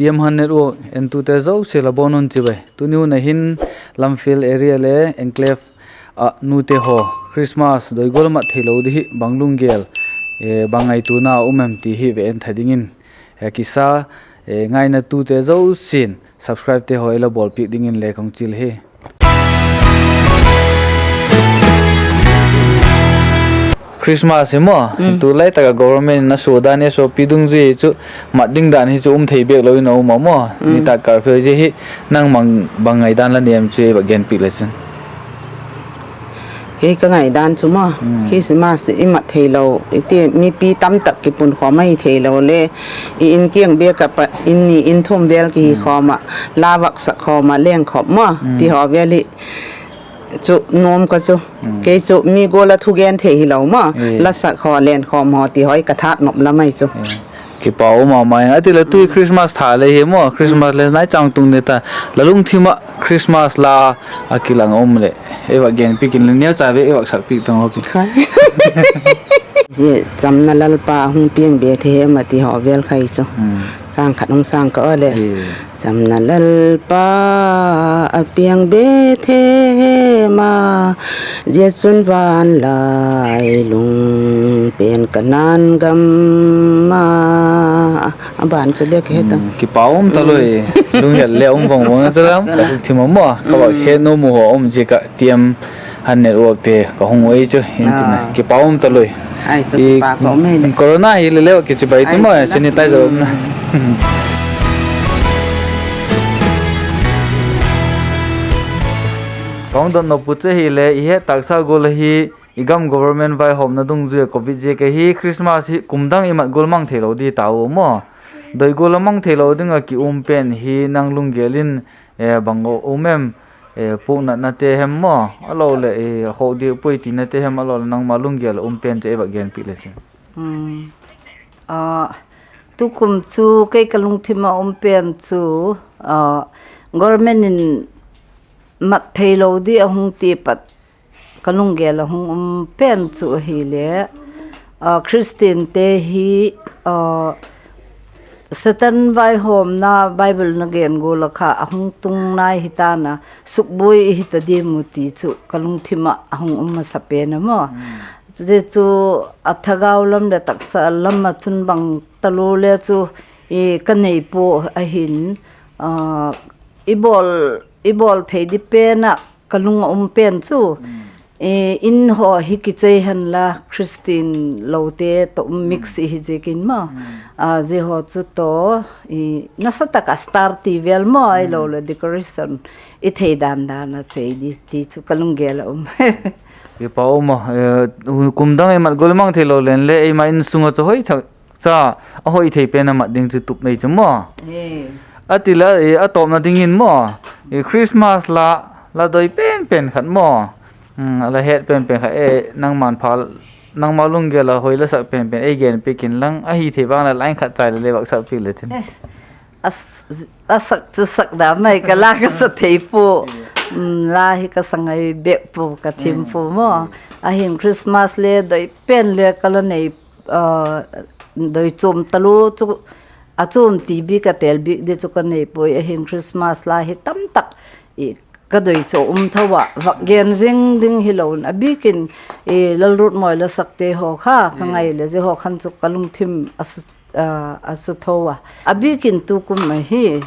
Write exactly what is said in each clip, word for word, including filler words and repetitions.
T M Hunt Network entute zosia la bawn un chibai. Tuni hun a hin Lamphel area le Enclave ah nute haw Christmas doi gual a mat theilo di hi bang lunggel, bang ngaituana um em ti hi ve en tha dingin, kisa, ngainatute zosia'n subscribete haw ei la bawlpiak dingin le ka hung chial hi. Christmas hi maw, tu lai tak ah government in a sua dan SOP dungzui chu mat ding dan hi chu um thei bêk lo in a um a maw. Nitâk curfew zia hi nangma bang ngaidan la nei em chu ei va genpiak le chin. Kei ka ngaidan chu maw, Christmas i mat theilo, i ti mipi tamtak kipunkhawm ahi theilo le, i in kiang bêk ah pat in ni in thum vel kihi khawm ah, la vaksak khawm ah lengkhop maw ti haw vel hi chu nuam ka chu. Kei chu mi gual a thugen thei hilo maw, la sak haw, lenkhawm haw ti haw hi ka thât nop lam ahi chu. Kipak um ma ma in, a ti le tu Christmas tha le hi maw, Christmas le nai chang tung ni ta, la lungthim ah Christmas la a kilang um leh ei va genpiak in le, neucha vek ei va sakpiak tang haw pi. Zia Chamna Lalpa a hung piang Bethlehem a ti haw vel kha hi chu. Sâng khat hung sâng ka aw le. Chamna Lalpa a piang Bethlehem a, zia chun van lai lung pen Kanaan gam a. A ban chu le ka he ta. Kipak um talui. Lunghel le um vang vang a chu lam ka lungthim a maw, ka va he nuam u haw um ziak ah T M Hunt Networkte ka hung ei chu in tin a, kipak um talui. Corona hi le le kichibai ti maw, sanitizer umna. Ka hung dot nop u chu hile, i het tâksa gual ahi, i gam government vaihawmna dungzui a Covid ziak ahi Christmas hi kum dang i mat gual mang theilo di ta u maw. Doi gual a mang theilo ding ah ki um pen hi nang lunggel in bang um em, puaknatnate hem maw, a lo leh a khawk diak puai tinate hem, a lo leh nangma lunggel a um pen chu ei va genpiak le chin. Tukum chu kei ka lungthim a um pen chu, government in mat theilo di a hung ti pat ka lunggel a hung um pen chu ahile, Christiante hi Satan vaihawmna Bible na gen gual a kha a hung tung nai hita'n a, sukbuai i hita diam u ti chu ka lungthim ah a hung um masa pen a maw. Zia chu a thagau lam leh taksa lam ah chun bang talua le chu ka nei pua ahin, i bawl thei di pen ah ka lung a um pen chu, in haw hi kichei hen la, Christian lote tawh mix i hi ziakin maw, zia haw chu tawh nasa tak ah star ti vel maw, ahilo leh decoration i thei dan dan a chei di ti chu ka lunggel a um. Kipak um a, kum dang i mat gual mang theilo leng le eima insung ah chu hoi thak cha, a hoi thei pen a mat ding chu tup ei chu maw. A ti le a tawpna dingin maw, Christmas la, la doi pen pen khat maw, la het pen pen khat, nangma lunggel a hoi la sak pen pen ei genpiak inlang, ahi thei vang leh line khat chai leh le va sakpiak le tin. A sak chu sak da mai, ka la ka sa thei pua. La hi ka sa ngai bek pua, ka thim pua maw. Ahin Christmas le doi pen le ka la nei, doi chuam talu chu, a chuam ti bik a têl bik di chu ka nei puai. Ahin Christmas la hi tamtak ka doi chu um tho a, vak gen zing ding hilo in a bik in, Lalrutmawi la sakte haw kha ka ngai leh zia haw khan chu ka lungthim a su tho a. A bik in tukum ahi,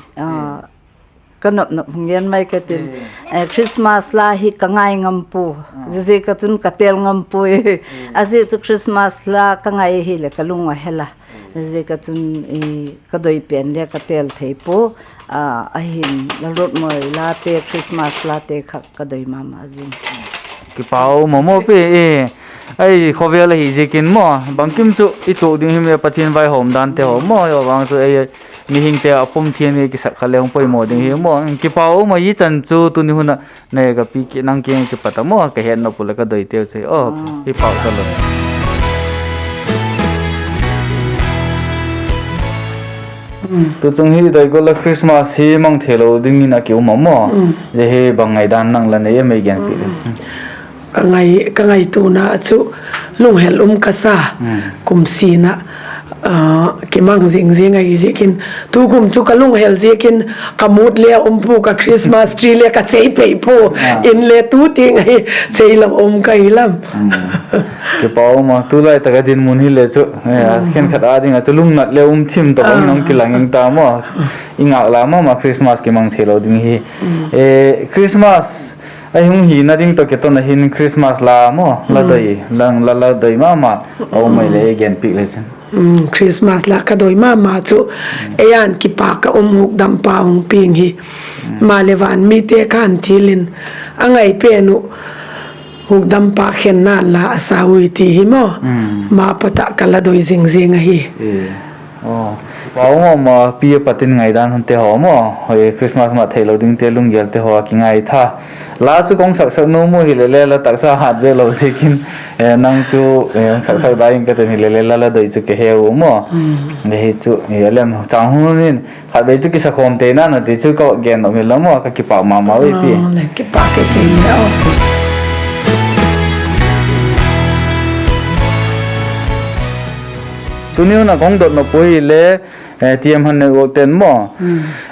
ka nop nop hung gen mai ka tin, Christmas la hi ka ngai ngam pua, ziaziak a chun ka têl ngam puai. A ziak chu Christmas la ka ngai hileh ka lung a hel a, ziaziak a chun ka doi pen le ka têl thei pua. Ahin Lalrutmawi late, Christmas late kha ka doi ma ma zing. Kipak um a maw pi, ei khawvel ahi ziakin maw, bangkim chu i tuak ding him e, Pathian vaihawm dante haw maw, vang chu ei mihingte a pum thiam i kisak kha le hung poimaw ding hi maw. Kipak um a, i chan chu tuni hun ah nei ka pi ki nang kiang kipat a maw, ka het nop u leh ka doiteu chu aw, i pau ta lo. Tuchung hi doi gual a Christmas hi mang theilo dingin a ki um a maw. Zia hi bang ngaidan nang la nei em ei genpiak le. Ka ngaituana chu lunghel um ka sa, kum sin ah Kimang zing zing ahi ziakin, tukum chu ka lunghel ziakin, ka mood le a um pua, ka Christmas tree le ka chei pei pua, in le tu tiang ahi, chei lo um ka hi lam. Kipak um a, tulai tak a dinmun hile chu, khenkhat â ding ah chu lungnat le um thim tak a hung kilang ing ta maw. I ngâk la ma ma Christmas kimang theilo ding hi. Christmas a hung hina ding tawh kiton a hin Christmas la maw, la doi, la, la doi ma ma a um ai le ei genpiak le chin. Christmas la ka doi ma ma chu, ei a'n kipâk a um hukdampa hung piang hi. Maleh van mite khan thil in a ngai pen uh, hukdampa khenna la a sa ui ti hi maw. Ma pat ah ka la doi zing zing ahi. Pau ma ma pi a pat in ngaidan hante haw maw, Christmas mat theilo dingte lunggêlte haw a kingaitha. La chu ka hung saksak nuam u hile le la taksa hat ve lo ziakin, nang chu hung saksak da ing ka tin hile le la la doi chu ka he u maw. Hi chu a lem chang hun in khatvei chu kisa khawm tei na na ti chu ka gen nop hi la maw, ka kipâk ma ma ui pi. Tuni hun a ka hung dot nop uh hile, TM Hanne Uakten maw,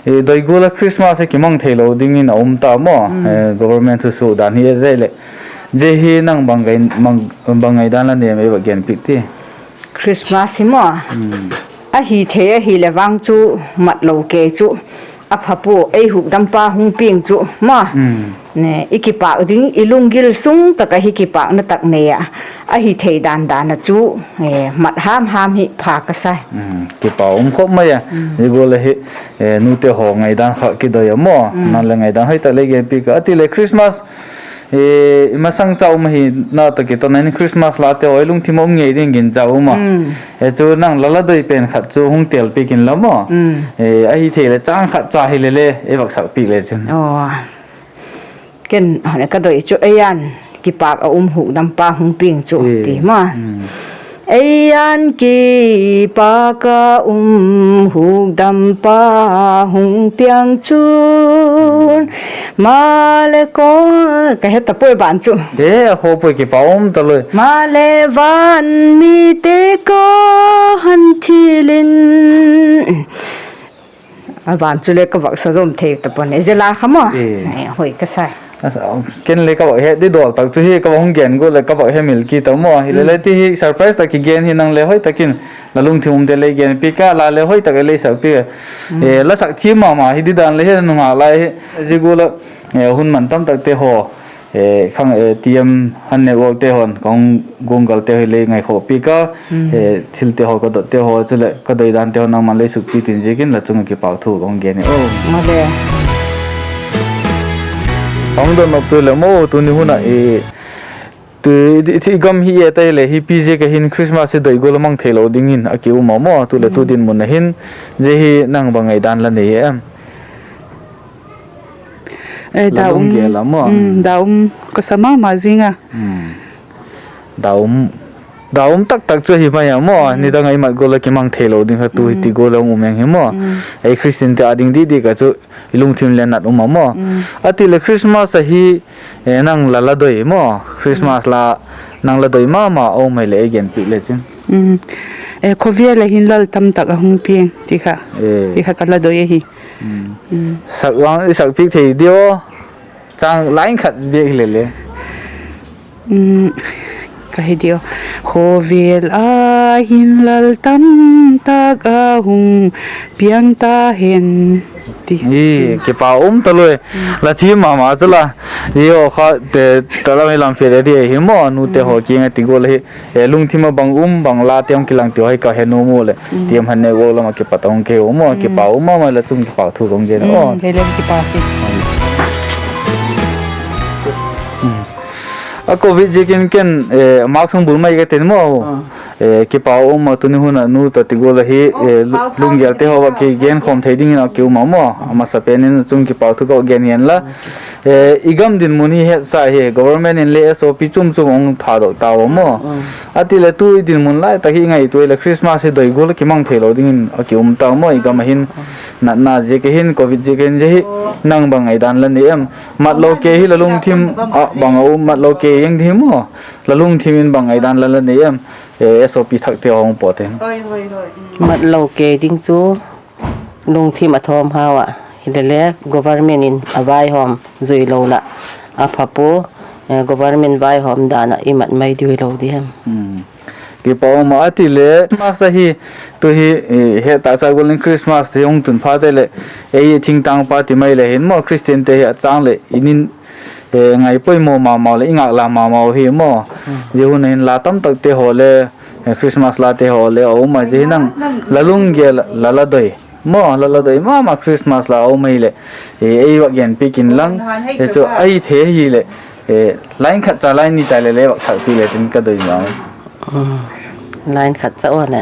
doi gual a Christmas a kimang theilo dingin a um ta maw, government thu suk dan hi a zai leh, zia hi nang bang ngaidan la nei em ei va genpiak ti. Christmas hi maw, a hi thei ahileh vang chu mat lo kei chu a pha pua, ei hukdampa hung piang chu maw. I kipâk ding, i lunggil sung tak ah hi kipâkna tak nei ah, a hi thei dan dan ah chu mat ham ham hi pha ka sa. Kipâk um khop mai a. Zia gual ahi, nute haw ngaidan kha kidoi a maw, nang le ngaidan hoi tak lei genpiak a ti leh Christmas i masang cha um ahina tawh kiton a hin Christmas late haw i lungthim a um ngei ding ginchau um a. Chu nang la la doi pen khat chu hung têlpiak inla maw, a hi thei leh châng khat cha hile le ei va sakpiak le chin. Ken ka doi chu, ei a'n kipâk a um hukdampa hung piang chu ti maw. Ei a'n kipâk a um hukdampa hung piang chun, maleh ka, ka he ta puai ban chu, a khaw puai, kipâk um ta loi. Maleh van mite ka han thil in, a ban chu le ka va sa zom thei ta pua'n, zia la kha maw, hoi ka sa. Ken le ka va het di dawl tak chu hi ka va hung gen gual leh ka va hemil kit ta maw, hile le ti hi surprise tak kigen hi, nang le hoi tak in la lungthim umte lei genpiak a, la le hoi tak lei sakpiak a. La sak thiam ma ma hi di dan le hi nungak lai hi. Zia gual a hun man tam takte haw, TM Hanne Uakte haw'n ka hung guanggalte hi lei ngaikhawkpiak a, thilte haw ka dotte haw chuleh ka doi dante haw nangma'n lei sukpiak tin ziakin la chung ah kipâk thu ka hung gen hi. Ka hung dot nop tu le maw, tuni hun ah i gam hi et a leh hi pi ziak a hin Christmas hi doi gual a mang theilo dingin a ki um a maw, tu leh tu dinmun a hin, zia hi nang bang ngaidan la nei em? Da um ka sa ma ma zing a. Da um tak tak chu ahi mai a maw, nidang a i mat gual a kimang theilo ding kha tu hi ti gual a hung um eng hi maw. Ei Christiante â ding di di ka chu i lungthim le nat um a maw. A ti leh Christmas ahi, nang la la doi maw, Christmas la nang la doi ma ma a um ai leh ei genpiak le chin. Khawvel a hin lal tam tak a hung piang ti kha, ti kha ka la doi ahi. Sak vang i sakpiak thei diu, châng line khat bêk hile le. Ka hi diu. Khawvel a hin lal tam tak a hung piang ta hen, ti. Kipâk um ta loi. La thiam ma ma chu la. Zia kha, ta lam i lam fiat a di ahi maw, nute haw kiang a ti gual ahi. Lungthim a bang um bang late hung kilang ti hi ka he nuam u leh, TM Hanne Uak lam ah kipat a hung ke u maw, kipâk um ma ma, la chung kipâk thu ka hung gen a. A covid ziakin ken mask hung bul mai ka tin maw. Kipâk um a, tuni hun ah nu tawh ti gual ahi, lunggêlte haw ah kigenkhawm thei dingin a ki um a maw. A masapen in chung kipâk thu ka gen hi'n la. I gam dinmun hi hetsa hi, government in le SOP chuam chuam hung thadok tau a maw. A ti leh tu i dinmun lai tak hi ngaitua leh Christmas hi doi gual a kimang theilo dingin a ki um tau maw, i gam a hin. Natna ziak a hin, covid ziak a hin, zia hi nang bang ngaidan la nei em? Matlo kei hi la lungthim ah bang a um, matlo kei eng di hi maw. La lungthim in bang ngaidan la la nei em? SOP thakte hung pawt in. Mat lo kei ding chu lungthim a thawm hau ah, hilele government in a vaihawm zui lo lah a pha pua, government vaihawm dan ah i mat mai diu hilo di hem. Kipak um a, a ti le Christmas ahi, tu hi, het tak cha gual in Christmas ti hung tun phat leh, ei thingtangpa ti mai le hin maw, Christiante hi a chang leh in in, ngaipoimaw ma mau leh i ngâk la ma mau hi maw. Zia hun a hin la tamtakte haw le, Christmas late haw le a um a, zia hi nang la lunggel la la doi maw, la la doi ma ma Christmas la a um ahileh, ei vak genpiak inlang, chu ahi thei ahileh, line khat cha line ni cha le le vak sakpiak le chin ka doi ma. Line khat cha a le.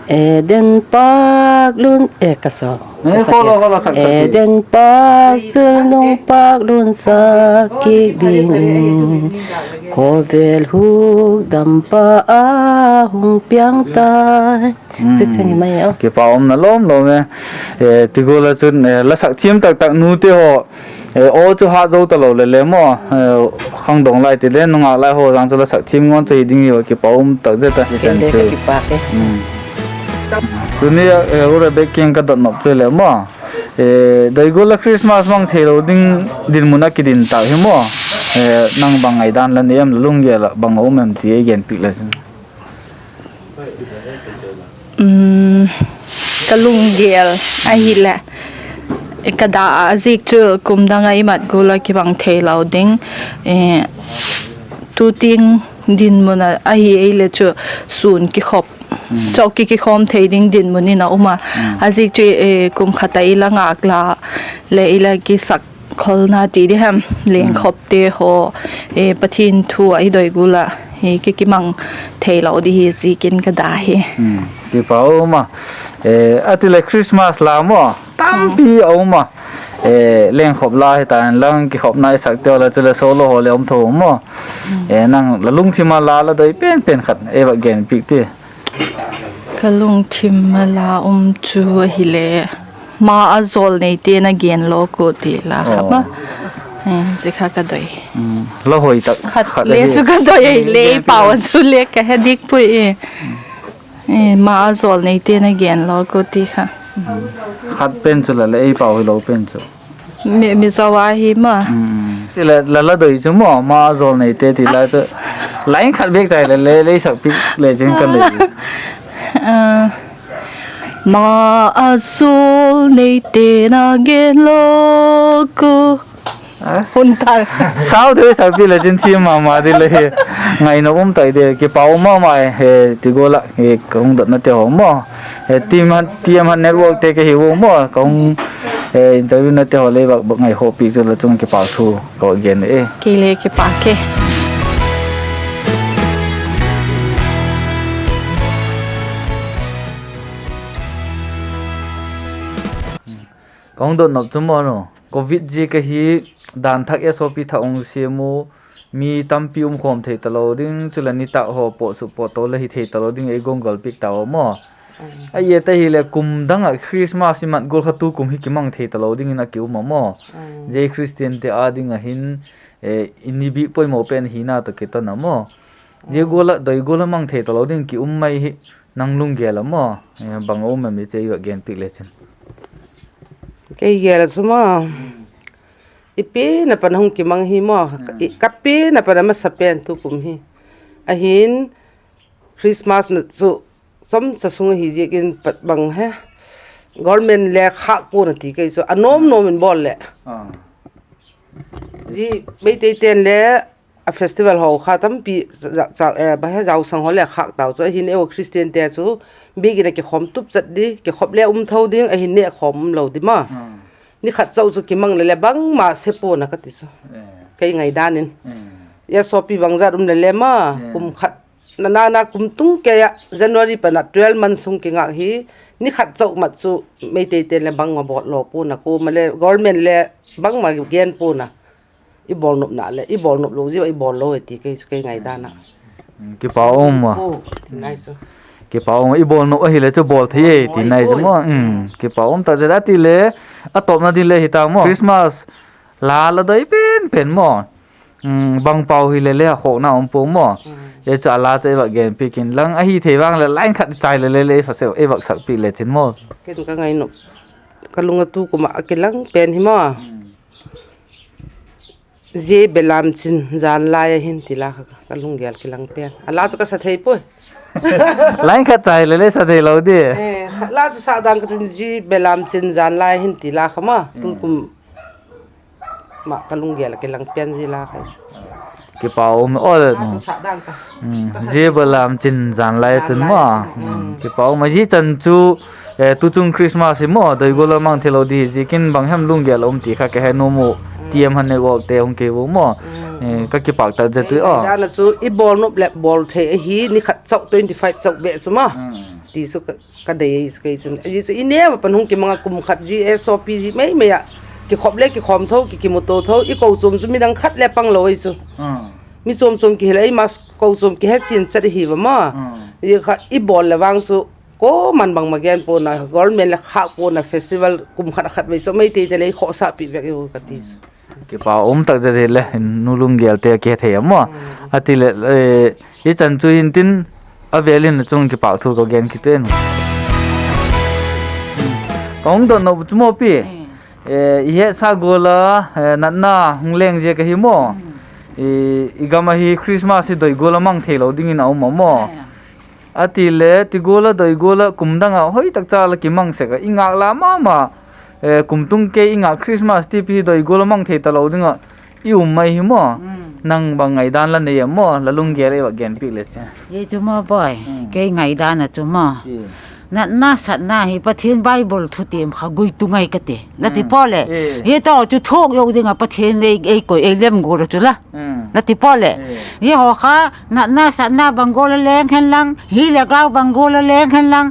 Eden pâk lun, e ka sa, Eden pâk chun lung pâk lun sak kit dingin, khawvel hukdampa a hung piang tai. Kipak umna lawm lawm e. Ti gual ah chun la sak thiam tak tak nute haw, aw chu hat zo talo le le maw, khangdawng lai ti le nungâk lai haw zang chu la sak thiam ngan chu hi ding hi a, kipak um tak zet a. Tuni a Rebek kiang ka dot nop chu le maw, doi gual ah Christmas mang theilo ding dinmun a kidin tâk hi maw, nang bang ngaidan la nei em, la lunggel ah bang a um em ti ei genpiak le chin. Ka lunggel ahileh, ka da a, a ziak chu kum dang ah i mat gual ah kibang theilo ding, tu tiang dinmun a ahi ei le chu sûn kikhop, chawk ki kikhawm thei ding dinmun in a um a. A ziak chu kum khat a i la ngâk la leh i la kisak kholna ti di hem, lengkhopte haw, Pathian thu ah i doi gual ah ki kimang theilo di hi ziakin ka da hi. Kipak um a. A ti le Christmas la maw, tampi a um a. Lengkhop la hita inlang kikhopna i sakte haw la chule solo haw le um tho maw. Nang la lungthim a la la doi pen pen khat ei vak genpiak ti. Ka lungthim a la um chu ahile, Ma a jawlneite'n a gen lawk u ti la kha ma. Zia kha ka doi. La hoi tak khat le chu ka doi ahile, ei pau a chu le ka he dik puai e. Ma a jawlneite'n a gen lawk u ti kha. Khat pen chu la leh ei pau hilo pen chu, Mizo a hi ma. Ti le la la doi chu maw, Ma a jawlneite ti lai chu, line khat bêk chai le le lei sak piak le chin ka doi. Ma a jawlneite'n a gen lawk u. Hun ta. Sau deu sak piak le chin thiam ma ma di le hi. Ngaina um tak di, kipak um ma ma e, ti gual ah ka hung dotnate haw maw, TMH Network te ka hi u maw, ka hung interviewnate haw le vak ngaikhawk piak chu la chung kipak thu ka gen e. Kei le kipak e. Ka hung dot nop chu maw, Covid ziak ahi, dan thak SOP thak hung siam u, mi tampi um khawm thei talo ding, chule nitâk haw pawt suk pawt to le hi thei talo ding ei guanggal piak tau a maw. A et ahile kum dang ah Christmas i mat gual kha tu kum hi kimang thei talo dingin a ki um a maw. Zia Christiante â ding ah hin, i ni bik poimaw pen hina tawh kiton a maw. Zia gual ah doi gual ah mang thei talo ding ki um mai hi, nang lunggel ah maw, bang a um em i chi ei va gen piak le chin. Kei gel ah chu maw, i pen a pan a hung kimang hi maw, ka pen a pan a masa pen tu kum hi. Ahin, Christmas na chu chomcha sung ahi ziakin pat bang he, government le khâk pua'n a ti kei chu, a nuam nuam in bawl leh. Zia Meiteite'n le a festival haw kha tampi, bang he, zausang haw le khâk tau chu, ahin eihaw Christiante chu biakin a kikhawm tup chat di, kikhop le um tho ding, ahin nêkkhawm um lo di ma. Ni khat chau chu kimang le le bangma se pua'n a ka ti chu, kei ngaidan in. SOP bangzat um le le ma, kum khat na na na kum tung kei ah January pan a twelve month sung kingâk hi, ni khat chau mat chu Meiteite'n le bangma bawl lo pua'n a, kuama le government le bangma gen pua'n a, i bawl nopna leh i bawl nop lo ziak a i bawl lo e ti kei chu kei ngaidan ah. Kipak um a, kipak um a, i bawl nop ahile chu bawl thei e ti nai chu maw. Kipak um tak zet a, ti le a tawpna ding le hita maw, Christmas la la doi pen pen maw. Bang pau hile le a khawkna um pua maw. Zia chu a la chu ei vak genpiak inlang, ahi thei vang leh line khat chai le le ei vak sakpiak lechin maw. Ken ka ngainuam, ka lung a tu kum ah a kilang pen hi maw, Zia belam chin jan lai a hin ti la kha ka lunggel kilang pen a la chu ka sa thei puai. Line khat chai le le sa theilo di. La chu sa dang ka tin, Zia belam chin jan lai a hin ti la kha maw, tu kum ma ka lunggel a kilang pen zia la kha chu. Kipak um a, Zia belam chin jan lai a chun maw. Kipak um a, zia chan chu, tuchung Christmas hi maw, doi gual a mang theilo di ziakin bang hem lunggel a um ti kha ka he nuam u, ti em han ne guakte hung kei u maw. Ka kipak tak zet ui a. Dan a chu i bawl nop leh bawl thei ahi, ni khat chau twenty five chau beh chu maw, ti chu ka dei ahi chu kei chun. Zia chu i neu a pan hung kimang a, kum khat zia SOP zia mei mei ah kikhop le kikhawm tho, ki kimuto tho, i kochuam chu midang khat le panglo ahi chu. Mi chuam chuam kihil, eima kochuam kihechian chat ahi va maw. Zia kha i bawl leh vang chu kuama'n bangma gen pua'n a, government le khâk pua'n a, festival kum khat a khat vei chu Meiteite le i khawsakpi vek i u ka ti chu. Kipak um tak zet hile, nu lunggelte a kithei a maw. A ti leh, i chan chu hintin, a vêl in a chung kipak thu ka gen kit in. Ka hung dot nop chu maw pi, i hetsa gual a natna hung leng ziak ahi maw. I gam ahi Christmas hi doi gual a mang theilo dingin a um a maw. A ti le ti gual a doi gual ah kum dang ah hoi tak cha la kimang sek ah i ngâk la ma ma, kum tung kei i ngâk Christmas tipi hi doi gual a mang thei talo ding ah i um mai hi maw. Nang bang ngaidan la nei a maw, la lunggel ei vak genpiak le chi. Hi chu maw boi, kei ngaidan a chu maw, natna satna hi Pathian Bible thutiam kha guitu ngai ka ti, la ti paw leh. Hi tawh chu thuak zo ding ah Pathian ei koi ei lem gual a chu la, la ti paw leh. Hi haw kha natna satna bang gual a leng hen lang, hi le gau bang gual a leng hen lang,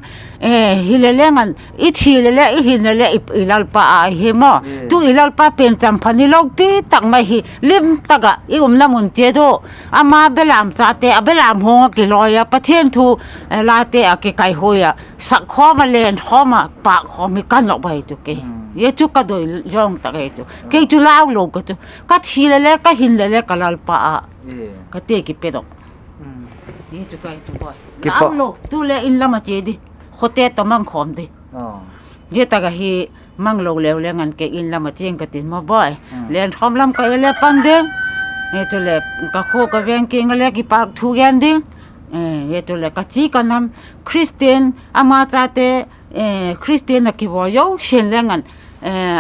hile leng an i thi le le i hin le le i Lalpa a hi maw. Tu i Lalpa pen champha ni lopi tak mai hi, lim tak ah i umna mun chiat u, ama belam chate a belam hung a kilawi a, Pathian thu late a kikaihuai a, sak khawm a, len khawm a, pâk khawm hi ka nop ahi chu kei. Zia chu ka doi zawng tak ahi chu. Kei chu lau lo ka chu, ka thi le le ka hin le le ka Lalpa a ka ti kipedok. Hi chu ka hi chu boi, lau lo tu le in lam a chia di, khawte tawh mang khawm di. Zia tak ahi, mang lo leu leng an kei in lam a chiang ka tin maw boi. Len khawm lam ka i le pang ding, hi chu le ka khua ka veng kiang a le kipak thu gen ding. Hi chu le ka chi ka nam, Christian ama chate, Christian a kivaw zosia'n leng an,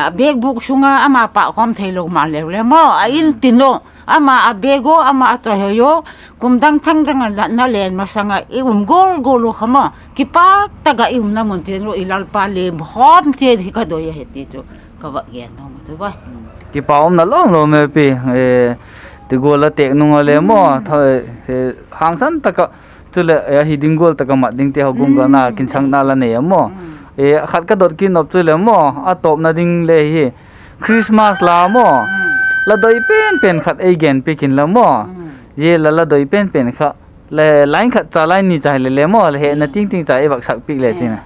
a bêkbûk sung a ama pâk khawm theilo ma leu le maw, a in tin u, ama a bêk u, ama a chawihoi u, kum dang thang dang a natna len masang ah i um gual gual u kha maw, kipak tak ah i umna mun chiat u i Lalpa lem khawm chiat hi ka doi ahi ti chu ka vak gen nuam a chu boi. Kipak umna lawm lawm e pi. Ti gual a têk nung a le maw, hangsan tak ah, chuleh ahi ding gual tak a mat dingte haw gumgalna kinsakna la nei a maw. Khat ka dot kit nop chu le maw, a tawpna ding le hi, Christmas la maw, la doi pen pen khat ei genpiak inla maw. Zia la la doi pen pen kha, line khat cha, line ni cha hile le maw, la hena tingting cha ei vak sakpiak le chin a.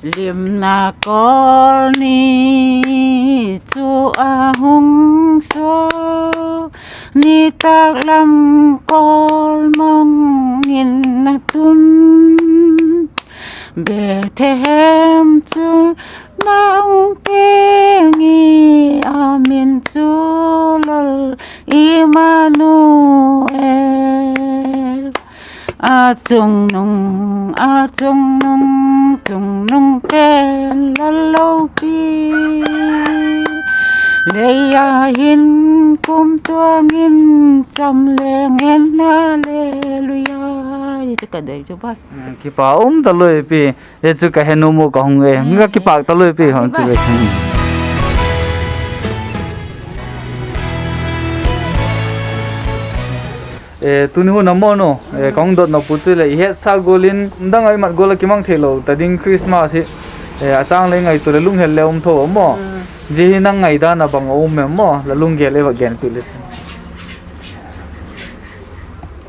Limna kawl ni chu a hung sua, nitâk lam kawl mang in a tum. Bethlehem chu nang keng i, a min chu Lal Immanuel. A chungnung, a chungnung, chungnung pen Lal lopi, lei a hin kumtuang in cham leng en, Halleluia. Zia chu ka doi chu boi. Kipak um talui pi. Zia chu ka he nuam u, ka hung e, ka kipak talui pi hon chu ve. Tuni hun a maw nu, ka hung dot nop u chu leh i hetsa gual in kum dang ah i mat gual ah kimang theilo ta ding Christmas hi, a châng leh i ngaitua leh lunghel le um tho a maw. Zia hi nang ngaidan a bang a um em maw, la lunggel ei vak genpiak le chin.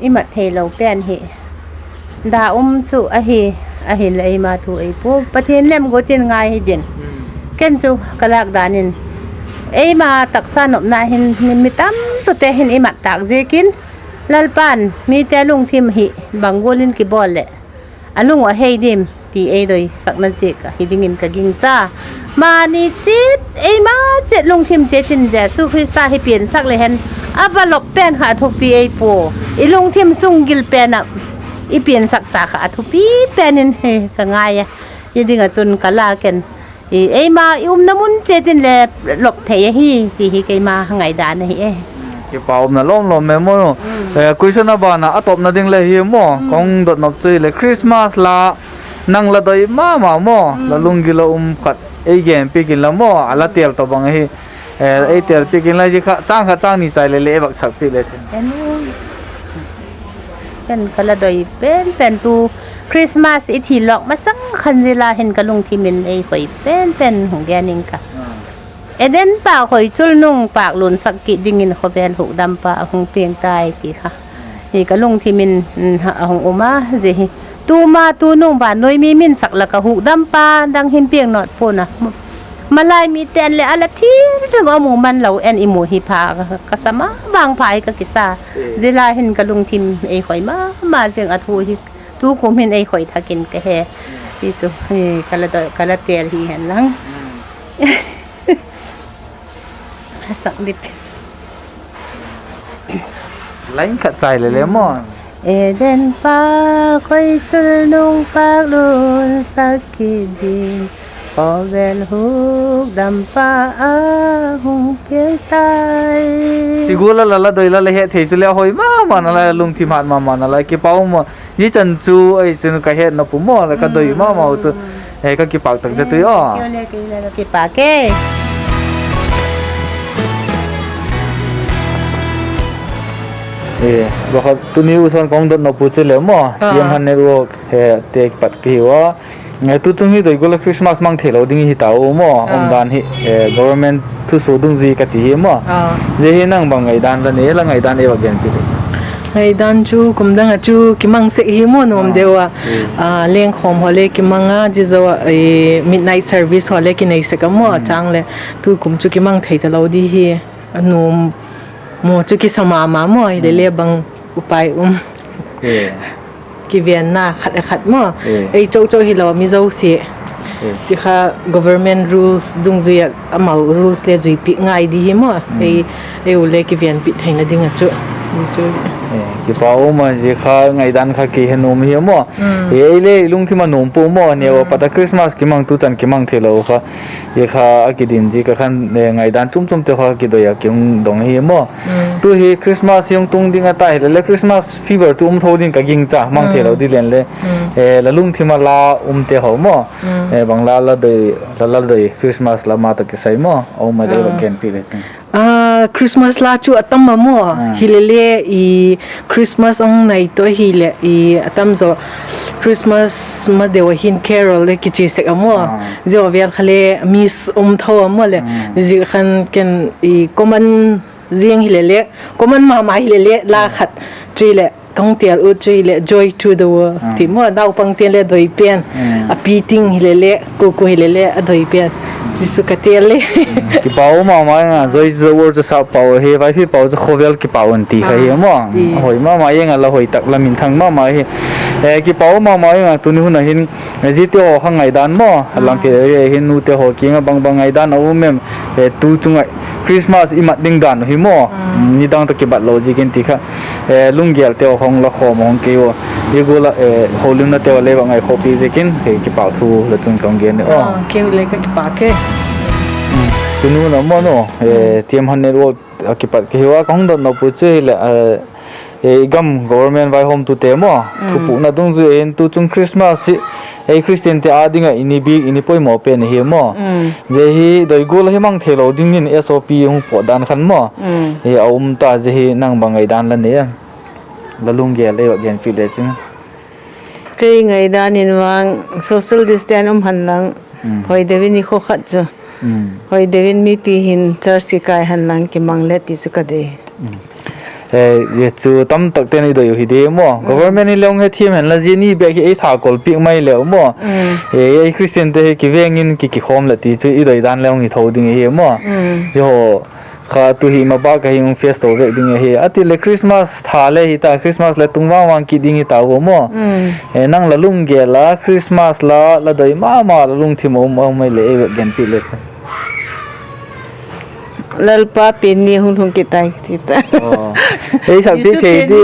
I mat theilo pen hi da um chu ahi, ahinleh eima thu ei pua, Pathian lemguat in ngai hi din. Ken chu ka lâk dan in Eima taksa nopna hin mi tam zawte hin i mat tâk ziakin, Lalpa'n mite lungthim hi bang gual in kibawl leh a lung uh a hei dim ti ei doisakna ziak ahi dingin ka gingcha. Mani chiat, eima chiat lungthim chiat in Jesu Khrista hi piansak le hen, a va lop pen kha a thupi ei pua. I lungthim sunggil pen ah i piansak cha kha a thupi pen in ka ngai a. Hi ding ah chun ka la ken, eima i umna mun chiat in le lop thei ahi ti hi keima ngaidan ahi e. Kipak umna lawm lawm mai maw. Question a ban ah a tawpna ding le hi maw, ka hung dot nop chu hileh Christmas la nang la doi ma ma maw, la lunggil a um khat ei genpiak inla maw, a la têl tawh bang ahi, ei têlpiak inla, zia kha châng khat châng ni chai leh le ei vak sak piak le chin. Ken ka la doi pen pen tu Christmas i thi lawk masang khan zia la hin ka lungthim in ei khoi pen pen hung gen ing ka. Eden pâk hoi chul nung pâk lunsak kit dingin khawvel hukdampa a hung piang tai ti kha hi ka lungthim in a hung um a, zia hi tuma tunung vannoi mi minsak lak ah hukdampa dang hin piang nawt pua'n a, malai mite'n leh a la thil zing a mu man lo en i mu hi pha ka sa ma, vangpha hi ka kisa. Zia la hin ka lungthim ei khoi ma ma ziang a, thu hi tukum hin ei khoi thak in ka he. Ti chu ka la têl hi hen lang. Line khat chai le le maw. Eden pâk hoi chul nung pâk lunsak kit ding, khawvel hukdampa a hung piang tai. Ti gual a la la doi la la het thei chule a hoi ma ma nalai, lungthim hat ma ma nalai, kipak um a. Zia chan chu ei chun ka hetna pu maw, la ka doi ma ma u chu ka kipak tak zet ui a. Kipak e. Tuni u san ka hung dot nop pu chu le maw, T M Hannel Work he te kipat ka hiu a. Tu chung hi doi gual a Christmas mang theilo ding hi ta u maw, umdan hi government thusua dungzui ka ti hi maw. Zia hi nang bang ngaidan la nei, la ngaidan ei va genpiak le. Ngaidan chu kum dang ah chu kimang sek hi maw, nuam deu a. Lengkhawm haw le kimang a, zia zo a midnight service haw le kinei sek a maw, a châng leh tukum chu kimang thei talo di hi. A nuam maw chu kisa ma ma maw, hile le bang upai um. Kivenna khat a khat maw, ei chau chau hilo mi zosia ti kha, government rules dungzui ah amau rules le zuipiak ngai di hi maw. Ei u le kivenpiak theina ding ah chu. Kipak um a, zia kha ngaidan kha kihe nuam hi maw. Ei le lungthim a nuam pua maw, neu a pat a Christmas kimang, tu chan kimang theilo kha. Zia kha a kidin zi ka khan ngaidan chum chumte kha kidoi a ki hung dong hi maw. Tu hi Christmas hi hung tung ding a ta hile le Christmas fever chu um tho ding ka gingcha, mang theilo di len le. La lungthim a la umte haw maw, bang la la doi, la la doi Christmas la ma tawh kisai maw, a um a le va genpiak le chin. Christmas la chu a tam a maw, hile le Christmas a hung nai tawh hileh a tam zaw Christmas ma deu a hin carol le kichia sek a maw. Zia vel kha le miss um tho a maw leh, zia khan ken common ziang hile le, common ma ma hile le la khat chu leh ka hung têl ut chu hileh Joy to the World ti maw, naupangte'n le doi pen, a pi ting hile le, kua kua hile le a doi pen, zia chu ka têl le. Kipak um ma ma ing a, Joy to the World chu sap pau hi, Vaiphei pau chu khawvel kipak un ti kha hi maw. A hoi ma ma ing a, la hoi tak, la minthang ma ma hi. Kipak um ma ma ing a, tuni hun a hin ziate haw kha ngaidan maw, a lam khe hin nute haw kiang ah bang bang ngaidan a um em? Tu chung ah Christmas i mat ding dan uh hi maw, nidang tawh kibat lo ziakin ti kha, lunggêlte haw hung la khawm hung kei ua, zia gual ah holimnate haw le va ngaikhawpi ziakin kipak thu la chung ka hung gen e. Tuni hun a maw nu, T M Hannel Work a kipat ka hiu a, ka hung dot nop u chu hileh i gam government vaihawmtute maw, thupukna dungzui a hin tu chung Christmas hi ei Christiante â ding ah i ni bik, i ni poimaw pen ahi maw. Zia hi doi gual a hi mang theilo dingin S O P hung pawt dan khan maw, a um ta, zia hi nang bang ngaidan la nei a, la lunggel ei va genpiak le chin. Kei ngaidan in vang social distance um hen lang, hoi deu in i khaw khat chu, hoi deu in mipi hin church kikai hen lang kimang le ti chu ka dei. Zia chu tamtakte'n i doi uh hi di maw. Government in le hung hethiam hen la, zia ni bêk hi ei tha kol piak mai leu maw. Ei Christiante hi kiveng in ki kikhawm leh ti chu i doi dan le hung hi tho ding ahi maw. Zia haw kha tu hi ma bâk a hi hung face to vek ding ahi. A ti leh Christmas tha le hi ta, Christmas le tung vang vang kit ding hi ta ua maw. Nang la lunggel a Christmas la la doi ma ma la lungthim a um a um ai leh ei vak genpiak le chu. Lalpa pen ni hung lhung kit tai ti ta. Ei sakpiak thei di.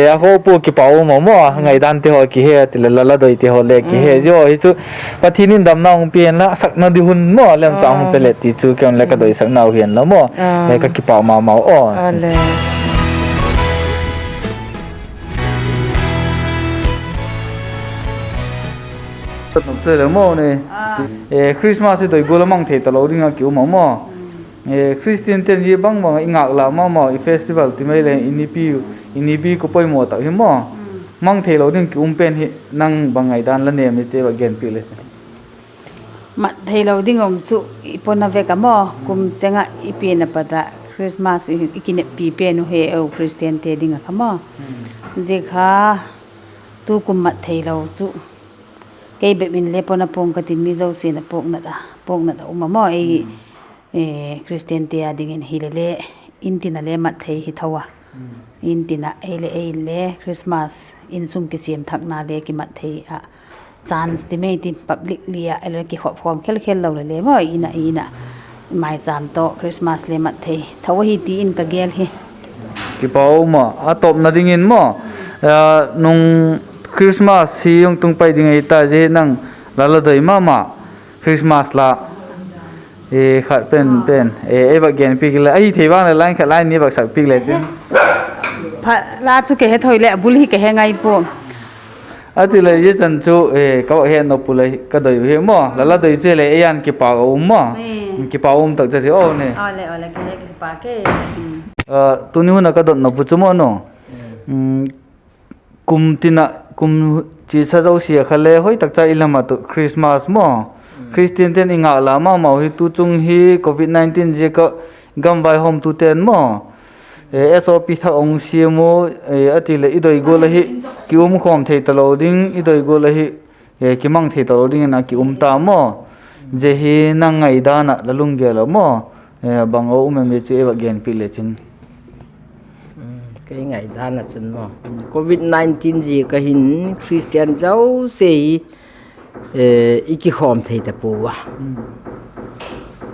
A khawpua kipak um a maw, ngaidante haw kihe ti leh la la doite haw le kihe. Zia haw hi chu Pathian in damna hung pia inla, a sakna di hun maw lemchang hung pe le ti chu kei un le ka doisaknau hi inla maw. Ka kipak ma mau aw. Christmas i doi gual a mang thei talo ding ah ki um a maw. Christiante'n zia bang bang ah i ngâk la ma maw, i festival ti mai le i nipi, i nipi ka poimaw tak hi maw, mang theilo ding ki um pen hi nang bang ngaidan la nêm i chi va genpiak le chu. Mat theilo ding um chu i pona vek a maw, kum cheng ah i pian a pat ah Christmas i kineppi pen uh he eu Christiante ding ah kha maw. Zia kha tukum mat theilo chu kei bep in le pona pua'ng ka tin, mi zosia'n a puaknat a um a maw. Ei Christiante â dingin hile le intin a le mat thei hi tho a. Intin ah ei leh ei inle Christmas insung kisiam thakna le kimat thei ah chance ti mai ti, publicly ah ei le kikhop khawm khel khel lo le le maw, in ah in ah maichâm tawh Christmas le mat thei tho ahi ti in ka gel hi. Kipak um a, a tawpna dingin maw, nung Christmas hi hung tung pai ding ahi ta, zia hi nang la la doi ma ma Christmas la khat pen pen ei vak genpiak le, ahi thei vang leh line khat line ni vak sakpiak le chin. La chu ka he thoi leh a bul hi ka he ngai pua. A ti leh zia chan chu ka vak hetnop pu le ka doi uh hi maw, la la doi chu le ei an kipak a um maw. Kipak um tak cha si aw ne. Tuni hun ah ka dotnop pu chu maw nu, kum tin ah kum chiasa zosia kha le hoi tak cha i lam ah tu Christmas maw, Christiante'n i ngâk la ma mau hi tu chung hi covid nineteen ziak ah gam vaihawmtute'n maw, SOP thak a hung siam u, a ti leh i doi gual ahi ki um khawm thei talo ding, i doi gual ahi kimang thei talo dingin a ki um ta maw. Zia hi nang ngaidan ah la lunggel ah maw, bang a um em i chi ei vak genpiak le chin. Kei ngaidan ah chun maw, covid nineteen ziak a hin Christian zosia hi i kikhawm thei ta pua a.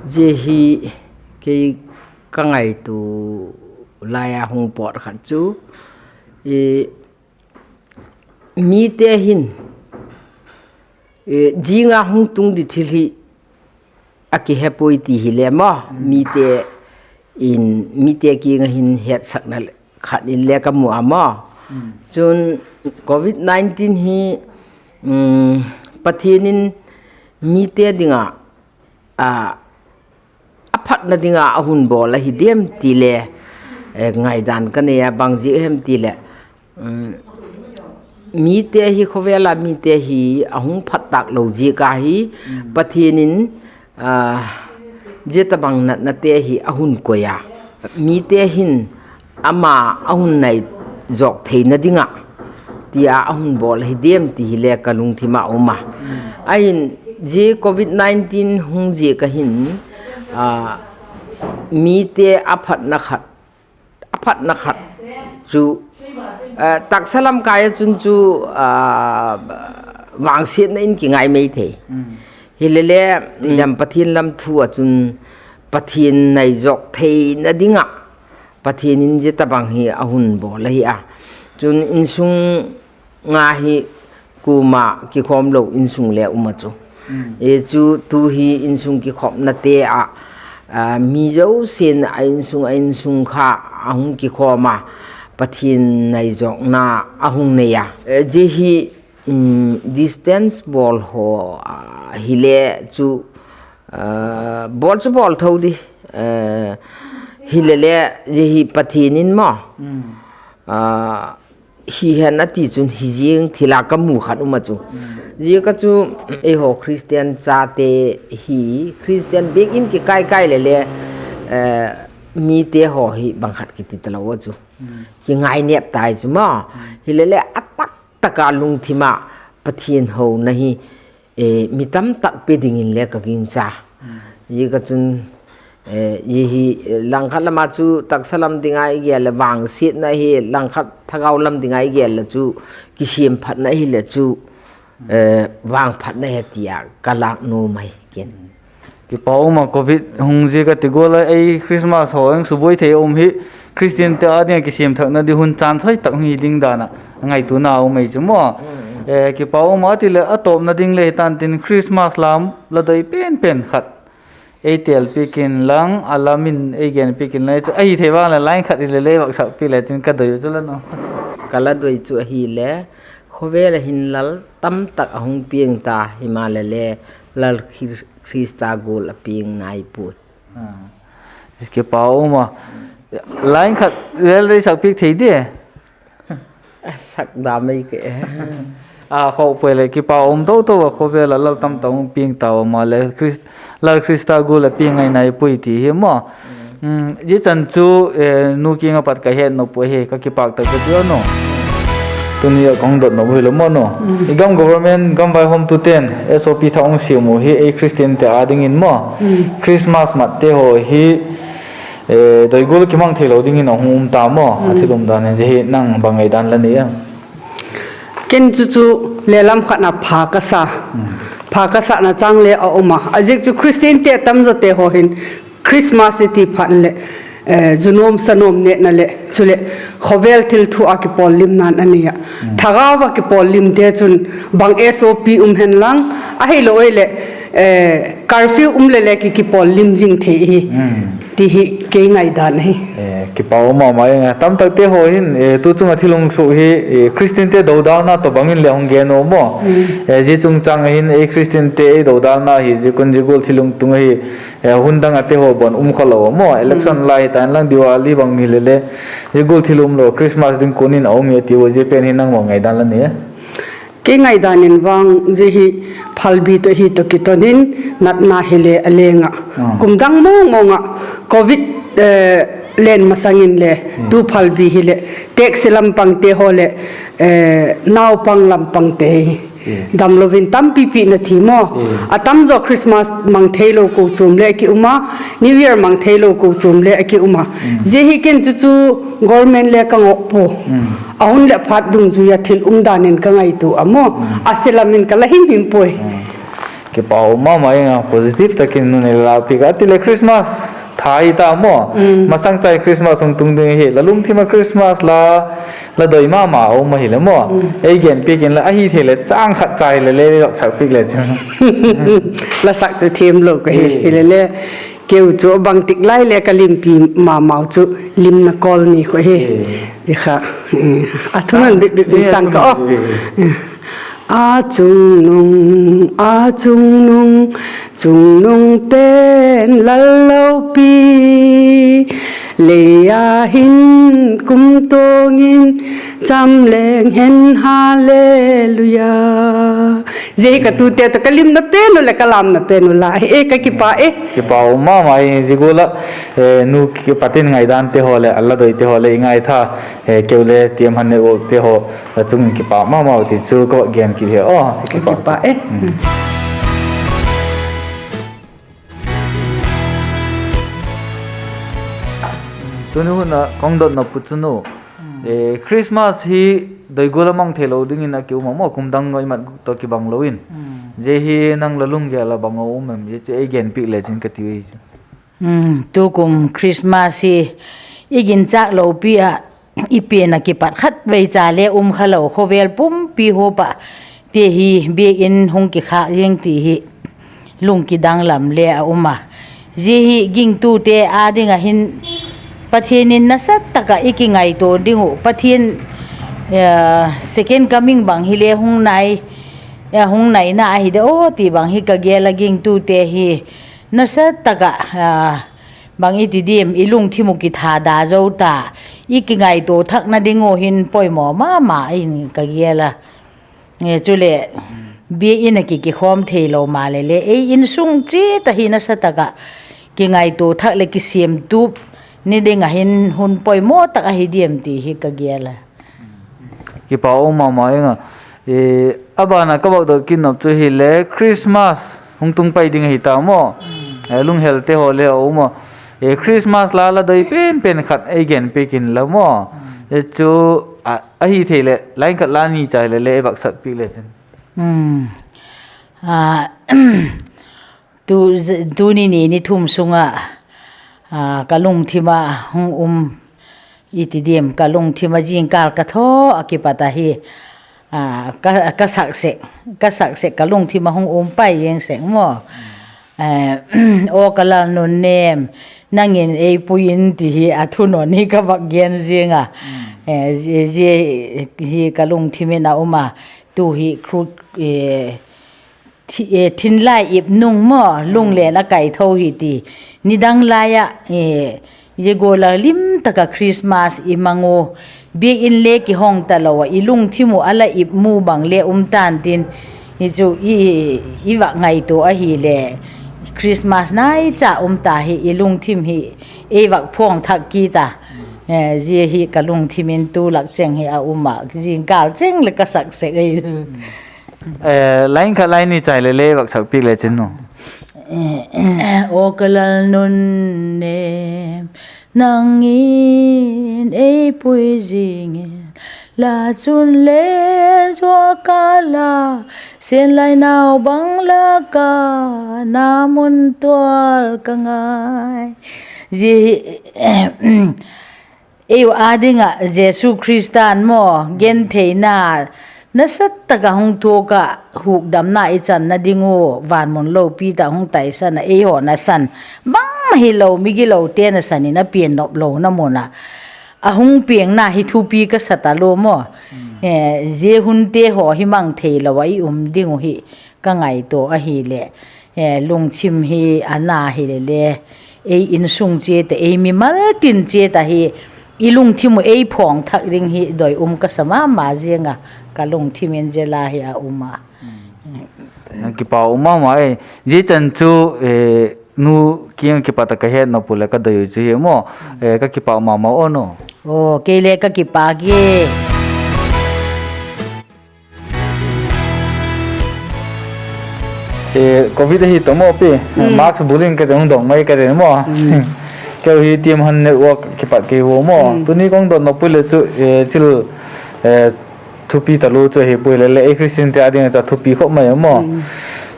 Zia hi kei ka ngaitua lai a hung pawt khat chu, mite hin zing a hung tung di thil hi a kihepuai ti hile maw, mite in, mite kiang ah hin hetsakna khat in le ka mu a maw. Chun covid nineteen hi Pathian in mite ding ah a phatna ding ah a hun bawl ahi diam ti le ngaidan ka nei a, bang ziak hem ti leh mite hi, khawvel a mite hi a hung phat tâk lo ziak a hi Pathian in zia tabang natnate hi a hun koi a, mite hin ama a hun nai zawk theina ding ah ti a a hun bawl ahi diam ti hile ka lungthim ah um a. Ahin zia covid nineteen hung ziak a hin mite a phatna khat, a phatna khat chu taksa lam kai ah chun chu vangsiatna in kingai mai thei. Hilele dam Pathian lam thu ah chun Pathian nai zawk theina ding ah Pathian in zia tabang hi a hun bawl ahi a. Chun insung nga hi kuama kikhawm lo insung le um a chu. Chu tu hi insung kikhopnate ah mi zosia'n a insung a insung kha a hung kikhawm a, Pathian nai zawkna a hung nei a. Zia hi distance bawl haw hile chu bawl chu bawl tho di, hilele zia hi Pathian in maw hi hen a ti chun hi ziang thil a ka mu khat um a chu. Ziak a chu eihaw Christian chate hi Christian biak in kikai kai lele mite haw hi bang khat kiti talo a chu, kingainêp tai chu maw. Hilele a tak tak a lungthim ah Pathian hona hi mi tam tak pe dingin le ka gingcha. Zia ka chun, zia hi langkhat lam ah chu taksa lam ding a i gel leh vangsiatna hi, langkhat thagau lam ding a i gel leh chu kisiam phatna hileh chu vangphatna hi ti a ka lâk nuam ahi ken. Kipak um a, covid hung ziak a ti gual a ei Christmas haw hung subuai thei a um hi Christiante â ding ah kisiam thakna ding hun chan thoi tak hung hi ding dan ah ngaituana um ei chu maw. Kipak um a, ti leh a tawpna ding le hi tan tin, Christmas lam la doi pen pen khat ei têlpiak inlang, a lam in ei genpiak inlang chu, ahi thei vang leh line khat hile lei vak sakpiak le chin ka doi u chu la nu. Ka la doi chu ahile, khawvel ah hin lal tam tak a hung piang ta, himaleh le Lal Khrista gual a piang nai puai. Kipak um a, line khat le lei sakpiak thei dia? A sak da mai ke. A khawk puai leh kipak um to to a, khawvel ah lal tam tak hung piang tau a, maleh Lal Khrista gual a piang ngai nai puai ti hi maw. Zia chan chu nu kiang ah pat ka het nop u hi, ka kipâk tak ka ti a nu. Tuni a ka hung dot nop u hile maw nu, i gam government gam vaihawmtute'n S O P thak hung siam u hi ei Christiante â dingin maw, Christmas matte haw hi doi gual kimang theilo dingin a hung um ta maw, a thil umdan in, zia hi nang bang ngaidan la nei a? Ken chu chu le lam khat ah pha ka sa, pha ka sahna chang le a um a, a ziak chu Christiante tamzawte haw hin Christmas i ti phat leh zu nuam sa nuam nêkna leh chuleh khawvel thil thu a kipawllimna'n a nei a, thagau a kipawllimte chun bang S O P um hen lang, ahilo leh curfew um leh le ki kipawllim zing thei hi ti hi kei ngaidan ahi. Kipak um ma ma ing a, tamtakte haw hin tu chung ah thil hung suk hi Christiante dodalna tawh bang in le hung gen u maw. Zia chungchâng ah hin ei Christiante ei dodalna hi zia kun zia gual thil hung tung ahi, hun dang ate haw ban um kha lo maw, election lai hi tan lang, Diwali bang hile le, zia gual thil um lo, Christmas ding kun in a um hi a ti u, zia pen hi nang bang ngaidan la nei a? Kei ngaidan in vang zia hi phalbi tawh hi tawh kiton in, natna hile a leng ah, kum dang mawng mawng ah covid len masang in le, tu phalbi hileh tekse lam pangte haw leh naupang lam pangte hi damlo in tampipi na thi maw. A tamzaw Christmas mang theilo kochuam le a ki um a, New Year mang theilo kochuam le a ki um a. Zia hi ken chu chu government le ka ngawk pua. A hun leh phat dungzui a thil umdan in ka ngaitua a maw, a se lam in ka la him him puai. Kipak um ma ma ing a, positive tak in nu nei la piak a, ti leh Christmas tha hi ta maw. Masang chai Christmas hung tung ding ahi, la lungthim ah Christmas la la doi ma ma um ahile maw, ei genpiak inla, ahi thei leh châng khat cha hile le lak sak piak le chin. La sak chu thiam lo ka hi, hile le, keu chu bangtik lai le ka limpi ma mau chu, limna kawl ni khu hi. Ti kha, a thunuam bit bit in sang ka aw. A chungnung, a chungnung, chungnung pen lal lopi, lei a hin kumtuang in cham leng hen, Hallelujah. Zia hi ka tute tawh ka limna pen uh leh ka lamna pen uh la hi e, ka kipak e. Kipak um ma ma hi zia gual ah, nu kipat in ngaidante haw leh a la doite haw leh i ngaitha, keu le tiam han ne uakte haw chung in kipak ma mau ti chu ka gen kit hi aw. Kipak e. Tuni hun ah ka hung dotna pu chu nu, Christmas hi doi gual a mang theilo dingin a ki um a maw, kum dang i mat tawh kibang lo in. Zia hi nang la lunggel ah bang a um em, zia chu ei genpiak le chin ka ti hi chu. Tukum Christmas hi i ginchâk lopi ah, i pian ah kipat khatvei cha le um kha lo, khawvel pumpi huap ah ti hi, biak in hung kikhâk ziang ti hi lungkidang lam le a um a. Zia hi gingtute â ding ah hin Pathian in nasa tak ah i kingaitua ding uh, Pathian second coming bang hile hung naina ahi de aw ti bang hi ka gel a, gingtute hi nasa tak ah, bang i ti diam, i lungthim uh kithada zo ta, i kingaitua thakna ding uh hin poimaw ma ma in ka gel a. Chuleh, biak in ah ki kikhawm theilo maleh le, ei insung chiat ah hi nasa tak ah kingaitua thak leh kisiamtup Ni ding ah hin hun poimaw tak ahi diam ti hi ka gel a. Kipak um ma ma ing a. A ban ah ka vak dot kit nop chu hile Christmas hung tung pai ding ahi ta maw. Lunghelte haw le a um a. Christmas la la doi pen pen khat ei genpiak inla maw. Chu ahi thei leh line khat la ni chai le le ei vak sak piak le chin. Tuni ni ni thum sung ah ka lungthim ah hung um, i ti diam, ka lungthim ah zingkâl ka tho ah kipat ahi, ka sak sek ka lungthim ah hung um pai ing sek maw. Aw ka Lalnunnêm, nang in ei pui in ti hi a thunawn hi ka vak gen ziang a. Zia hi ka lungthim in a um a, tu hi thinlai ip nung maw, lunglen a kai tho hi ti. Nidang lai ah zia gual a lim tak ah Christmas i mang u, biak in le kihong talo ah i lungthim uh a la ip mu bang le um ta'n tin, hi chu i vak ngaitua ahileh Christmas naicha um ta hi i lungthim hi ei vak phawng thak kit a. Zia hi ka lungthim in tu lak cheng hi a um ah, zingkâl cheng leh ka sak sek ei. Line khat line ni chai le le vak sak piak le chin nu. Aw ka Lalnunnêm, nang in ei pui zing inla, chun le zua ka la, Sianlai nau bang lak ah na mun tual ka ngai. Zia hi ei u â ding ah Jesu Khrista'n maw, gentheina nasa tak ah hung tuak ah, hukdamna i channa ding u, van mun lopi tak hung taisan ah ei haw nasan, bangma hilo migilote nasan in a pian nop lona mun ah a hung piangna hi thupi ka sa talua maw. Zia hunte haw hi mang theilo ah i um ding uh hi ka ngaitua ahileh, lungthim hi a na hile le, ei insung chiat ah, ei mimal tin chiat ah hi i lungthim uh ei phawng thak ding hi doi um ka sa ma ma ziang a, ka lungthim in zia la hi a um a. Kipak um ma ma e. Zia chan chu nu kiang ah kipat ah ka het nop u leh ka doi u chu hi maw. Ka kipak ma ma aw nu. Aw kei le ka kipak e. Covid ahi ta maw pi, mask bul in ka dong dong mai ka den maw. Keu hi T M han network kipat kei u maw. Tuni kong dot nop u le chu thil thupi talua chu ahi pui le le, ei Christiante â ding ah chu thupi khop mai a maw.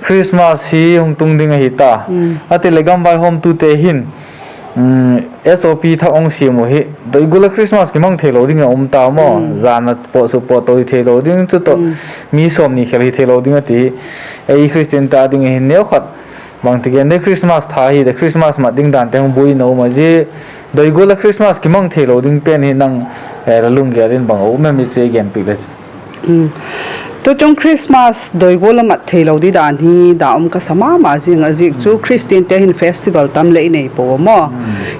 Christmas hi hung tung ding ahi ta. A ti leh gam vaihawmtute hin SOP thak hung siam uh hi, doi gual ah Christmas kimang theilo ding a um ta maw. Jan a pawt suk pawt to hi theilo ding chu tawh, mi sawmni khel hi theilo ding a ti hi. Ei Christiante â ding hin neukhat, bangti gen de Christmas tha hi de, Christmas mat ding dante hung buai in a um a, zia doi gual ah Christmas kimang theilo ding pen hi nang la lunggel in bang a um em i chu ei genpiak le. Tuchung Christmas doi gual ah mat theilo di dan hi da um ka sa ma ma ziang a, ziak chu Christiante hin festival tam leh i nei pua maw.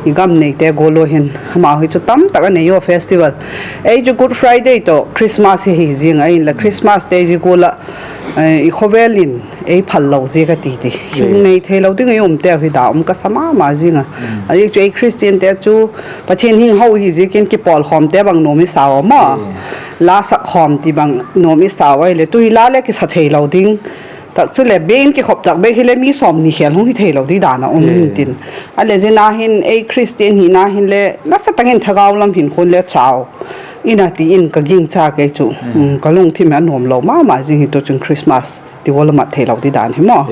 I gam neite gual ua hin amau hi chu tam tak a nei ua festival. Ei chu Good Friday tawh Christmas hi hi ziang a, inla Christmas te zia gual ah i khawvel in ei phal lo ziak a ti ti, hing nei theilo ding i umteu hi da um ka sa ma ma ziang a. A ziak chu ei Christiante chu Pathian hing ho hi ziakin kipawlkhawmte bang nuam i sa a maw. La sakkhawm ti bang nuam i sa u ahileh tu hi la le kisa theilo ding, tak chuleh biak in kikhop tak bek hileh mi sawmni khel hung hi theilo di dan a um hin tin. A leh zia na hin ei Christian hina hin le nasa tak in thagau lam hin khun le chau in a ti in ka gingcha kei chu. Ka lungthim hi a nuam lo ma ma zing hi tuchung Christmas ti gual a mat theilo di dan hi maw.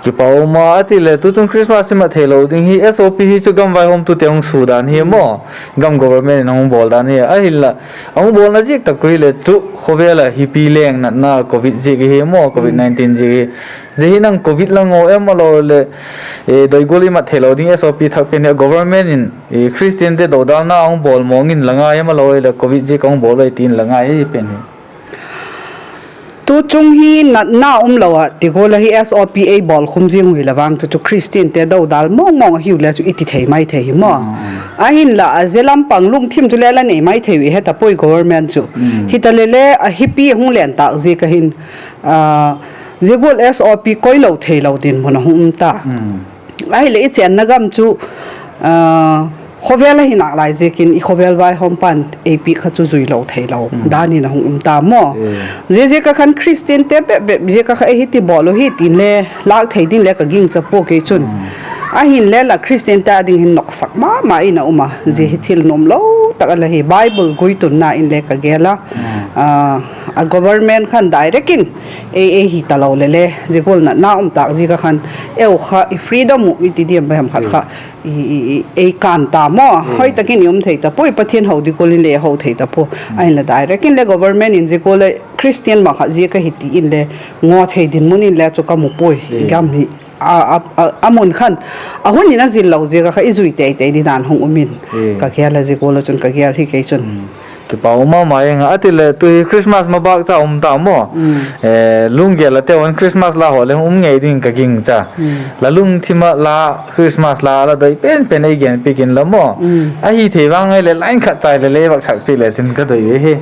Kipak um a, a ti leh tuchung Christmas hi mat theilo ding hi SOP hi chu gam vaihawmtute hung su dan hi maw. Gam government in a hung bawl dan hi ahinla, a hung bawlna ziak tak uh hileh chu khawvel ah hipi leng natna Covid ziak hi maw, Covid nineteen ziak hi. Zia hi nang Covid la ngaw em a lo leh doi gual i mat theilo ding SOP thak pen hi government in Christiante dodalna a hung bawl mawng in la ngai em a lo leh Covid ziak a hung bawl ai ti in la ngai ei pen hi. Tuchung hi natna um lo ah ti gual ah hi SOP ei bawlkhum zing uh hile vang chu chu Christiante dodal mawng mawng ahiu le chu i ti thei mai thei hi maw. Ahinla a zia lam pang lungthim chu le la nei mai thei uh i he ta puai government chu. Hita le le a hipi hung len tâk ziak a hin zia gual SOP koilo theilo dinmun a hung um ta. Ahileh i chênna gam chu khawvel ahi nâk lai ziakin i khawvel vaihawm pan ei piak kha chu zui lo theilo dan in a hung um ta maw. Ziaziak ah khan Christiante bep bep ziak ah kha ei hi ti bawl uh hi tin le lâk thei ding le ka gingcha pua kei chun. Ahinle la Christiante â ding hin noksak ma ma in a um a, zia hi thil nuam lo tak a la hi, Bible guitunna in le ka gel a. A government khan direct in ei, ei hi talo le le zia gual natna um tâk ziak ah khan eu kha i freedom uh i ti diam ba hem khat kha ei kân ta maw. Hoi tak in i um thei ta puai, Pathian ho ding gual in le ho thei ta pua. Ahinla direct in le government in zia gual le Christian bang khat ziak ahi ti in le ngaw thei dinmun in le chu ka mu puai. Gam hi a mun khan a hun in a zil lo ziak ah kha i zui tei tei di dan hung um in ka gel a, zia gual ah chun ka gel hi kei chun. Kipak um ma ma ing a, a ti leh tu hi Christmas mabâk cha um ta maw. Lunggel a teu in Christmas la haw le hung um ngei ding ka gingcha. La lungthim ah la Christmas la la doi pen pen ei genpiak inla maw. Ahi thei vang ahileh line khat chai le le vak sak piak le chin ka doi hi.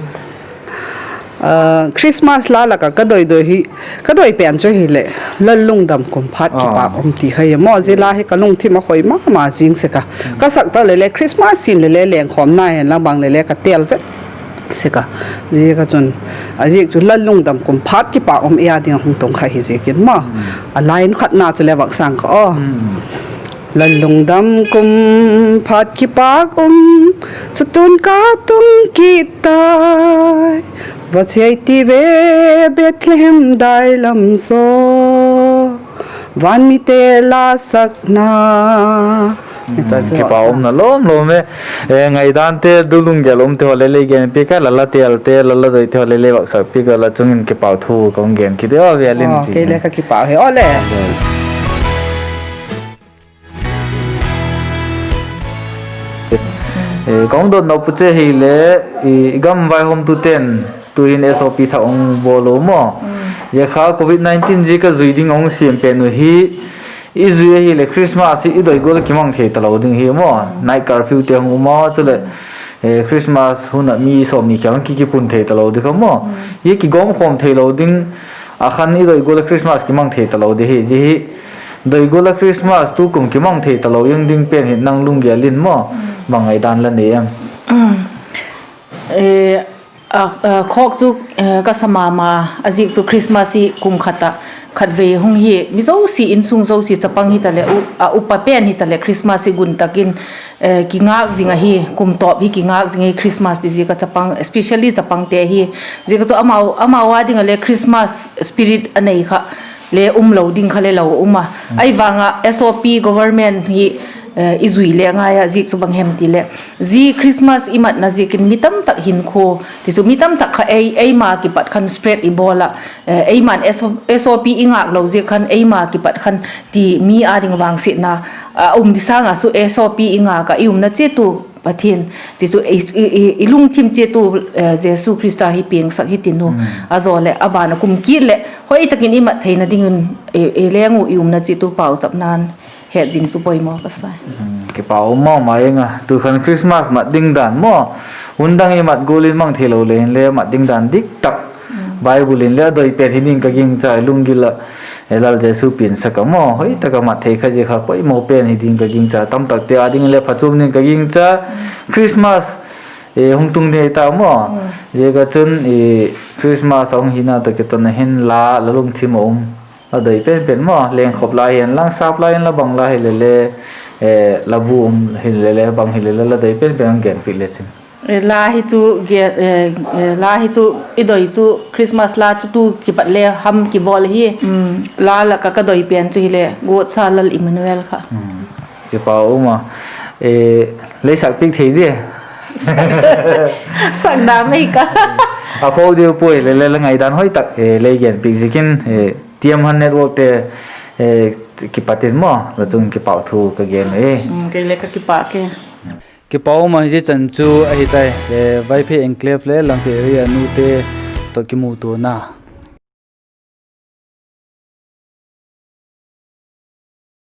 Christmas la lak ah ka doi doi hi, ka doi pen chu hileh, Lal lungdam kum phat kipâk um ti kha hi maw. Zia la hi ka lungthim a khoi ma ma zing sek a. Ka sak tak le le Christmas sin le le lengkhawmna hen la bang le le ka tel vet sek a. Ziak a chun, a ziak chu Lal lungdam kum phat kipâk um ei â ding a hung tung kha hi ziakin maw. A line khatna chu le vak sâng ka aw. Lal lungdam kum phat kipâk um, chutun ka tung kit tai. Va chiai ti ve Bethlehem dai lam zaw, van mite la sakna. Kipak umna lawm lawm e. Ngaidante du lunggel umte haw le lei genpiak a, la la telte, la la doite haw le lei vak sak piak a, la chung in kipak thu ka hung gen kit e, aw Vialin ti. Kei le ka kipak hi aw le. Ka hung dot nop u chu hile, i gam vaihawmtute'n tu'hin S O P thak hung bawl u maw. Zia kha Covid nineteen ziak a zui ding a hung siam pen uh hi, i zui ahileh Christmas hi i doi gual a kimang thei talo ding hi maw. Night curfewte hung um a, chuleh Christmas hun ah mi sawmni kha hung ki kipun thei talo ding kha maw. Hi kigawmkhawm theilo ding a khan i doi gual a Christmas kimang thei talo ding hi. Zia hi doi gual a Christmas tukum kimang thei talo ing ding pen hi nang lunggel in maw, bang ngaidan la nei em? Khawk chu ka sa ma ma, a ziak chu Christmas hi kum khat ah khatvei hung hi, mi zosia, insung zosia, chapang hitaleh, a upa pen hitaleh Christmas hi gun tak in kingâk zing ahi, kum tawp hi kingâk zing ahi Christmas ti ziak ah chapang, especially chapangte hi. Ziak a chu amau â ding ah le Christmas spirit a nei kha le um lo ding kha le lo um a. Ahi vang ah S O P government hi i zui le ngai a, ziak chu bang hem tileh, zia Christmas i matna ziakin mi tamtak hinkhua, tichu mi tamtak kha ei, eima kipat khan spread i bawl ah, eima'n S O P i ngâk lo ziak khan eima kipat khan ti mi â ding vangsiatna a um di sâng a chu S O P i ngâk ah i umna chiatu Pathian, tichu i lungthim chiatu Jesu Khrista hi piangsak hi tin u, a zaw leh a ban ah kum kit leh hoi tak in i mat theina dingin i leng u i umna chiatu pauchapna'n het zing chu poimaw ka sa. Kipak um ma ma ing a, tu khan Christmas mat ding dan maw, hun dang i mat gual in mang theilo le hinle mat ding dan dik tak Bible in le a doi pen hi ding ka gingcha, lunggil ah Lal Jesu piansak a maw, hoi tak a mat thei kha zia kha poimaw pen hi ding ka gingcha, tamtakte â ding le phachuam ding ka gingcha. Christmas hung tung ding hi ta maw. Ziak a chun Christmas a hung hina tawh kiton a hin la, la lungthim a um, la doi pen pen maw, lengkhop la hi'n lang, sap la hi'n la, bang la hile le, la bu um hile le, bang hile le, la doi pen pen hung genpiak le chin. La hi chu i doi chu Christmas la chu tu kipat le ham kibawl hi. La lak ah ka doi pen chu hile Guatsa Lal Emmanuel kha. Kipak um a. Lei sak piak thei di? Sak da mei ka. A kho diu puai le le, la ngaidan hoi tak lei genpiak ziakin, Tiam Han Networkte kipat in maw, la chung kipak thu ka gen e. Kei le ka kipak e. Kipak um a, zia chan chu ahi tai, Vaiphei Enclave le Lampi area nute tawh kimutuana.